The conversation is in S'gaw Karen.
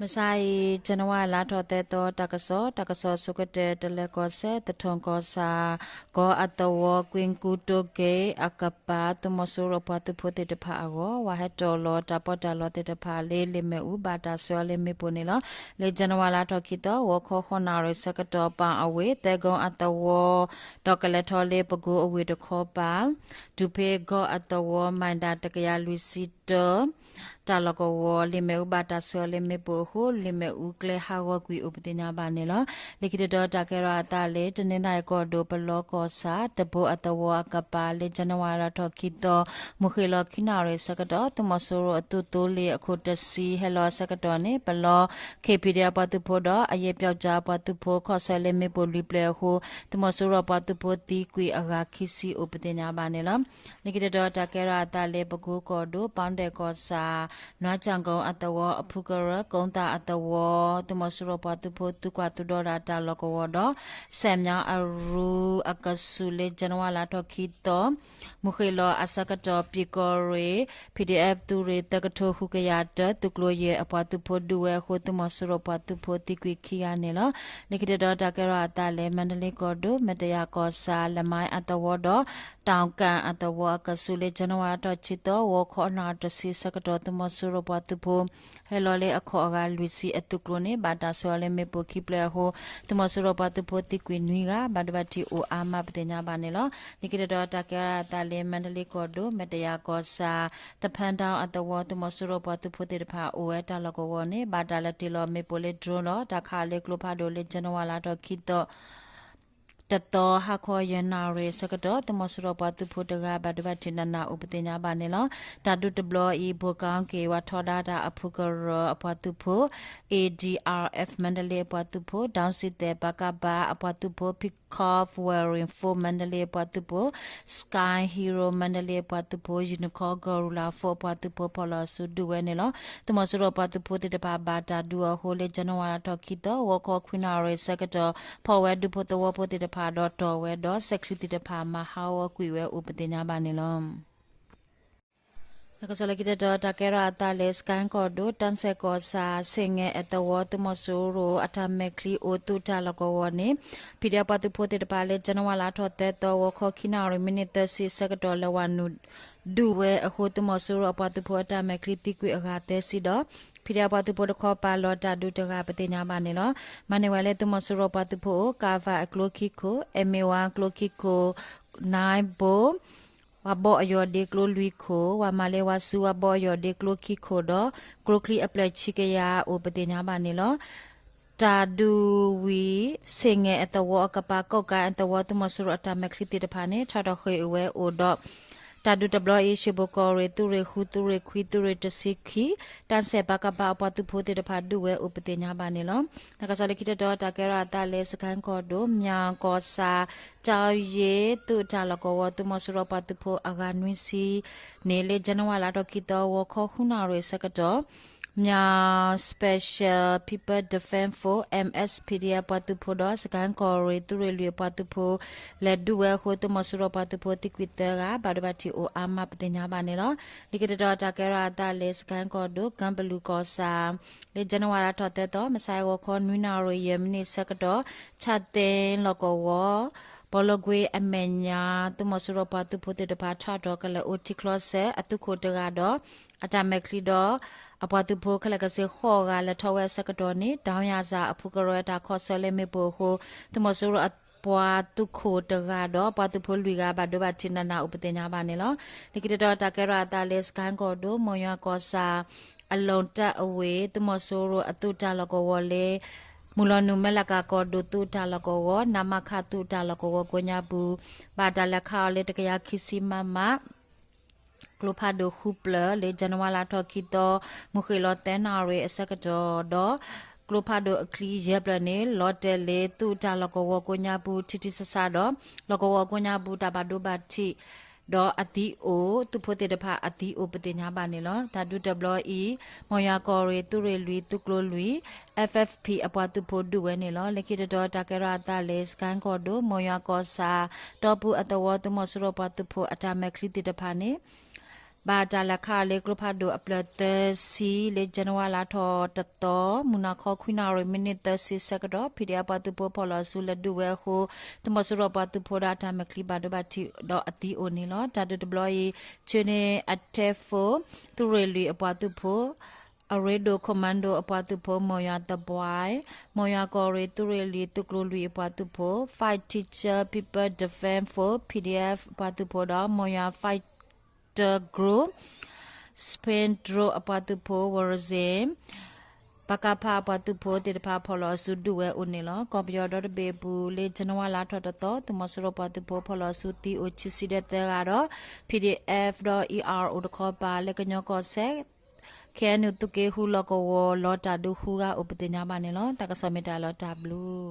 မုၢ်ဆါအံၤ ကၠနဝါလါထီၣ်သၢသီ တၢ်ကစီၣ်, တၢ်ကစီၣ်ဆိကတၢၢ် တလဲၤကီၢ်စဲၣ် သထူၣ်ကီၢ်ဆၣ် ကီၢ်အသဝီ ကွ့ၢ်ကူတိက့ၣ်အကပၤ သုးမီၤစိရိၤပှၤသုးဖိသ့ၣ်တဖၣ်အဂီၢ် ဝၤဟဲတီၣ်လီၤတၢ်ပီးတၢ်လီသ့ၣ်တဖၣ်လၢလ့ၣ်မ့ၣ်အူ ဘၣ်တၢ်ဆှၢအီၤလၢမ့ၣ်ပိၢ်န့ၣ်လီၤ. လၢကၠနဝါလါထီၣ်ခံသီ ဂီၤခီဃိးနၣ်ရံၣ်ဆၢကတီၢ် ပၣ်အဝ့ၢ် သၢကိအသဝီ ဒီးကလဲၤထီၣ်လၢပကိအဝ့ၢ်တခီပၤ တူၢ်ဖ့ကီၢ်အသဝီ မံၣ်ဒၣ်တကယၤလွံၢ်ဆံတၢ တၢ်လီၢ်ကဝီၤ လ့ၣ်မ့ၣ်အူဘၣ်တၢ်ဆှၢအီၤလၢမ့ၣ်ပိၢ်အဃိ လ့ၣ်မ့ၣ်အူကျဲဟးဂီၤကွံာ်အိၣ်ပသ့ၣ်ညါဘၣ်န့ၣ်လီၤ. လၢခံတတီၤတၢ်ကဲထီၣ်အသးလၢ တနီသရံၣ်ကီၢ်ဒိၣ် ပလီကီၢ်ဆၣ် တဘိအသဝီအကပၤ လၢကၠနဝါလါထီၣ်ခံသီ မုၢ်ဃ့ၢ်လီၤခံနၣ်ရံၣ်ဆၢကတီၢ် သုးမီၤစိရိၤအသုးသိလ့ၣ်အခိၣ်တဆံ ဟဲလီၤဆၢကတီၢ်န့ၣ် ပလီ ခ့ၣ်ပံၤဒဲးအပှၤသုးဖိဒီး အယဲၢ်ပျီကၠၣ်အပှၤသုးဖိ ခီၣ်ဆၢလၢမ့ၣ်ပိၢ်လွံၢ်ပျဲၢ်အဃိ သုးမီၤစိရိၤပှၤသုးဖိသံကွံာ်အဂၤခံဆံအိၣ်ပသ့ၣ်ညါဘၣ်န့ၣ်လီၤ. လၢခံတတီၤတၢ်ကဲထီၣ်အသးလၢ ပကိကီၢ်ဒိၣ် ပီၣ်ဒဲးကီၢ်ဆၣ် နွါကၠၣ်ကိၣ်အသဝီအဖုကရၢ ကိသၣ်အသဝီ သုးမီၤစိရိၤပှၤသုးဖိသုးကွၢ်သုးဒီတၢ်လီၢ်ကဝီၤဒီး စဲၣ်မၠါအရူအကဆူး လၢကၠနဝါလါထီၣ်ခံသီ မုၢ်ဃ့ၢ်လီၤအဆၢကတီၢ် ပံၤကီၢ်ရ့ၣ် PDF သုးရ့ၣ်သၢကထိဃုကယၤတၢ သုးကျိၤယဲၢ်အပှၤသုးဖိဒုးဝဲအဃိ သုးမီၤစိရိၤပှၤသုးဖိသံကွံာ်ခံဂၤန့ၣ်လီၤ. လၢခံတတီၤတၢ်ကဲထီၣ်အသးလၢ မါဒလ့ကီၢ်ဒိၣ် မ့ၢ်တယၤကီၢ်ဆၣ် လမါအသဝီဒီး တီၣ်ကၣ်အသဝီအကဆူး လၢကၠနဝါလါထီၣ်ခံသီ ဂီၤခီနၣ်ရံၣ်တဆံဆၢကတီၢ် သုးမီၤစိရိၤပှၤသုးဖိ ဟဲလီၤလၢအခီၣ်အဂၤလွံၢ်ဆံအသုးကျိၤန့ၣ် ဘၣ်တၢ်ဆှၢအီၤလၢမ့ၣ်ပိၢ်ခံပျဲၢ်အဃိ သုးမီၤစိရိၤပှၤသုးဖိသံကွံာ်နွံဂၤ ဘၣ်ဒိဘၣ်ထံးအိၣ်အါမးပသ့ၣ်ညါဘၣ်န့ၣ်လီၤ. လၢခံတတီၤတၢ်ကဲထီၣ်အသးလၢ မါဒလ့ကီၢ်ဒိၣ် မ့ၢ်တယၤကီၢ်ဆၣ် သဖၢတၢ်အသဝီ သုးမီၤစိရိၤပှၤသုးဖိသ့ၣ်တဖၣ်အိၣ်ဝဲတၢ်လီၢ်ကဝီၤန့ၣ် ဘၣ်တၢ်လဲၤတ့ၢ်လီၤမ့ၣ်ပိၢ်လၢ drone ဒီး တၢ်ခးလၢကျိဖးဒိၣ်လၢ ကၠနဝါလါထီၣ်ခံသီ တသီ ဟါခီယဲၢ်နၣ်ရံၣ်ဆၢကတီၢ် သုးမီၤစိရိၤပှၤသုးဖိတဂၤ ဘၣ်ဒိဘၣ်ထံးနးနးအိၣ်ပသ့ၣ်ညါဘၣ်န့ၣ်လီၤ. တၢ်ဒုးတဘျီအံၤ ဘိၣ်ကီၣ်က့ၣ် ဝးထီဒါတၢ်အဖုကရၢအပှၤသုးဖိ A D R F မါဒလ့အပှၤသုးဖိ ဒီစံသဲး ပကဖ အပှၤသုးဖိ Peacock Warrior Force မါဒလ့အပှၤသုးဖိ Sky Hero မါဒလ့အပှၤသုးဖိ Unicorn Guerrilla Force အပှၤသုးဖိ ဖီၣ်လီၤစုဒုးဝဲန့ၣ်လီၤ. သုးမီၤစိရိၤပှၤသုးဖိသ့ၣ်တဖၣ် ဘၣ်တၢ်ဒုးအီၤအဃိ လၢကၠနဝါလါထီၣ်ခံသီ ဂီၤခီခွံနၣ်ရံၣ်ဆၢကတီၢ် ဖီၣ်ဝဲဒူဖိသဝီဖိသ့ၣ်တဖၣ်ဒီးတီၢ်ဝဲဒီး စဲးချံသ့ၣ်တဖၣ်မၤဟးဂီၤကွံာ်ဝဲအိၣ်ပသ့ၣ်ညါဘၣ်န့ၣ်လီၤ. တၢ်ကစီၣ်လၢခံတတီၤ တၢ်ကဲထီၣ်အသးလၢ စကဲၣ်ကီၢ်ဒိၣ် တၢ်စဲၣ်ကီၢ်ဆၣ် ဆ့ၣ်ငဲၤအသဝီ သုးမီၤစိရိၤအတၢ်မဲာ်ချံအိၣ်သုးတၢ်လီၢ်ကဝီၤန့ၣ် ဖံးဒဲးပှၤသုးဖိသ့ၣ်တဖၣ်လၢ ကၠနဝါလါထီၣ်သၢသီ ဂီၤခီခံနၣ်ရံၣ် မံးနံးသၢဆံဆၢကတီၢ် လဲၤဝးနုာ်ဒုးဝဲအဃိ သုးမီၤစိရိၤအပှၤသုးဖိအတၢ်မဲာ်ချံသံကွံာ်အဂၤသၢဆံဒီး ဖံးဒဲးပှၤသုးဖိတခီပၤလီၤတၢ်ဒုးတဂၤပသ့ၣ်ညါဘၣ်န့ၣ်လီၤ. မၤန့ၢ်ဝဲလၢသုးမီၤစိရိၤပှၤသုးဖိအိၣ် ကၣ်ဖၣ်အကျိခံခိၣ်, အဲမ့ၢ်ဝါကျိခံခိၣ်, နါဘိ ဝၤဘီၣ်အယီၢ်ဒ့ကျိလွံၢ်ခိၣ်, ဝၤမၤလ့ဝါဆူဝၤဘီၣ်အယီၢ်ဒ့ကျိခံခိၣ်ဒီး ကျိချံအပျဲၢ်ဆံကယၤအိၣ်ပသ့ၣ်ညါဘၣ်န့ၣ်လီၤ. တၢ်ဒုးဝံၤ ဆ့ၣ်ငဲၤအသဝီအကပၤ ကီၣ်ကၣ်အသဝီ သုးမီၤစိရိၤအတၢ်မဲာ်ချံသ့ၣ်တဖၣ်န့ၣ် ထီၣ်ထီၣ်ဃ့ၢ်အိၣ်ဝဲအိၣ်ဒီး တၢ်ဒုးတဘျီအံၤ ရှ့ဘိၣ်ကီၢ်ရ့ၣ် သုးရ့ၣ်ဃု သုးရ့ၣ်ခွံ သုးရ့ၣ်တဆံခံ တၢ်စဲၣ်ပၣ်ကပၤအပှၤသုးဖိသ့ၣ်တဖၣ်ဒုးဝဲအိၣ်ပသ့ၣ်ညါဘၣ်န့ၣ်လီၤ. တၢ်ကစီၣ်လၢခံတတီၤ တၢ်ကဲထီၣ်အသးလၢ စကဲၣ်ကီၢ်ဒိၣ် မၠၣ်ကီၢ်ဆၣ် တၢ်ယ့ၣ်သုးတၢ်လီၢ်ကဝီၤ သုးမီၤစိရိၤပှၤသုးဖိအဂၤနွံဆံန့ၣ် လၢ January လါထီၣ်ခံသီ ဂီၤခီဃုနၣ်ရံၣ်ဆၢကတီၢ် Myaung Special People Defense Force, M S P D F ပှၤသုးဖိဒီး စကဲၣ်ကီၢ်ရ့ၣ် သုးရ့ၣ်လွံၢ်အပှၤသုးဖိ လဲၤဒုးဝဲအဃိ သုးမီၤစိရိၤပှၤသုးဖိသံကွံာ်သၢဂၤ ဘၣ်ဒိဘၣ်ထံးအိၣ်အါမးပသ့ၣ်ညါဘၣ်န့ၣ်လီၤ. လၢခံတတီၤ တၢ်ကဲထီၣ်အသးလၢ စကဲၣ်ကီၢ်ဒိၣ် ကၢၣ်ပလူးကီၢ်ဆၣ် လၢ January လါထီၣ်သၢသီ မုၢ်ဆါဂီၤခီနွံနၣ်ရံၣ်ယဲၢ်မံးနံးဆၢကတီၢ် ဆၣ်သ့လီၢ်ကဝီၤ ဘီလီကွ့အမဲာ်ညါ သုးမီၤစိရိၤပှၤသုးဖိသ့ၣ်တဖၣ် ထီၣ်ထီၣ်ကလဲၤအိၣ်ထံချီဆဲး အသုးခိၣ်တဂၤဒီး အတၢ်မဲာ်ချံဒီး အပှၤသုးဖိခဲလၢာ်ကစ့ၢ်ဃိးဂၤ လဲၤထီၣ်ဝဲအဆၢကတီၢ်န့ၣ် ဒီးယၤစၢ်အဖုကရၢအတၢ်ခီဆၢလၢမ့ၣ်ပိၢ်အဃိ သုးမီၤစိရိၤအပှၤသုးခိၣ်တဂၤဒီး ပှၤသုးဖိလွံၢ်ဂၤ ဘၣ်ဒိဘၣ်ထံးနးနးအိၣ်ပသ့ၣ်ညါဘၣ်န့ၣ်လီၤ. လၢခံတတီၤ တၢ်ကဲထီၣ်အသးလၢ စကဲၣ်ကီၢ်ဒိၣ် မိၢ်ယွၤကီၢ်ဆၣ် အလိၣ်တၢ်အဝ့ၢ် သုးမီၤစိရိၤအသုးတၢ်လီၢ်ကဝီၤလၢ မုၢ်လီၤနုာ်မဲၢ်လးကၤကီၢ်ဒိၣ်သုးတၢ်လီၢ်ကဝီၤ နမခ သုးတၢ်လီၢ်ကဝီၤကိးညါပူၤ ဘၣ်တၢ်လဲၤခးအီၤလၢတကယၤခံဆံ မမ ကျိဖးဒိၣ်ဃုဖျၢၣ် လၢ January လါထီၣ်ခံသီ မုၢ်ဃ့ၢ်လီၤသၢနၣ်ရံၣ်အဆၢကတီၢ်ဒီး ကျိဖးဒိၣ်အချံယဲၢ်ဖျၢၣ်န့ၣ် လီၤတဲာ်လၢသုးတၢ်လီၢ်ကဝီၤကိးညါပူၤ ထံထံဆးဆးဒီး လီၢ်ကဝီၤကိးညါပူၤတၢ်ဘၣ်ဒိဘၣ်ထံး ဒီးအသံအိၣ် သုးဖိသ့ၣ်တဖၣ်အသံအိၣ်ပသ့ၣ်ညါဘၣ်န့ၣ်လီၤ. တၢ်ဒုးတဘျီအံၤ မိၢ်ယွၤကီၢ်ရ့ၣ် သုးရ့ၣ်လွံၢ် သုးကျိၤလွံၢ် F F P အပှၤသုးဖိဒုးဝဲန့ၣ်လီၤ. လၢခံတတီၤ တၢ်ကဲထီၣ်အသးလၢ စကဲၣ်ကီၢ်ဒိၣ် မိၢ်ယွၤကီၢ်ဆၣ် တီပူၤအသဝီ သုးမီၤစိရိၤပှၤသုးဖိအတၢ်မဲာ်ချံသ့ၣ်တဖၣ်န့ၣ် ဘၣ်တၢ်လဲၤခးလၢကျိဖးဒိၣ်အဖျၢၣ်သၢဆံ လၢ January လါထီၣ်တသီ မုၢ်နၤခီခွံနၣ်ရံၣ် မံးနံးသၢဆံဆၢကတီၢ် P D F ပှၤသုးဖိဖီၣ်လီၤအစုလဲၤဒုးဝဲအဃိ သုးမီၤစိရိၤပှၤသုးဖိဒီးအတၢ်မဲာ်ချံဘၣ်ဒိဘၣ်ထံးဒီးအသံအိၣ်န့ၣ်လီၤ. တၢ်ဒုးတဘျီအံၤ ဆှၢန့ၢ်အထဲၣ်ဖိ သုးရ့ၣ်လွံၢ်အပှၤသုးဖိ အရ့ဒိၣ် commando အပှၤသုးဖိ မီၢ်ယွၤသဘွဲ မီၢ်ယွၤကီၢ်ရ့ၣ် သုးရ့ၣ်လွံၢ် သုးကျိၤလွံၢ်အပှၤသုးဖိ Fight Teacher People Defense Force P D F အပှၤသုးဖိဒီး မီၢ်ယွၤ Fighter Group Spin Drone အပှၤသုးဖိ ဝရစ့ၣ် ပကဖ အပှၤသုးဖိသ့ၣ်တဖၣ်ဖီၣ်လီၤအစုဒုးဝဲအိၣ်န့ၣ်လီၤ. ကီၢ်ပယီၤဒီတဘ့ၣ်အပူၤ လၢ January လါထီၣ်တသီ သုးမီၤစိရိၤပှၤသုးဖိဖီၣ်လီၤအစုသံအိၣ်ခံဆံဒီးသၢဂၤဒီး P D F ဒီး E R O တခီပၤ လၢကညီကီၢ်စဲၣ် K N U သုးက့ဃုလီၢ်ကဝီၤ လီၤတၢ်ဒုးဃုဂၤအိၣ်ပသ့ၣ်ညါဘၣ်န့ၣ်လီၤ. တၢ်ကစီၣ်မ့ၢ်တၢ်လီၤတၢ်ဘျုး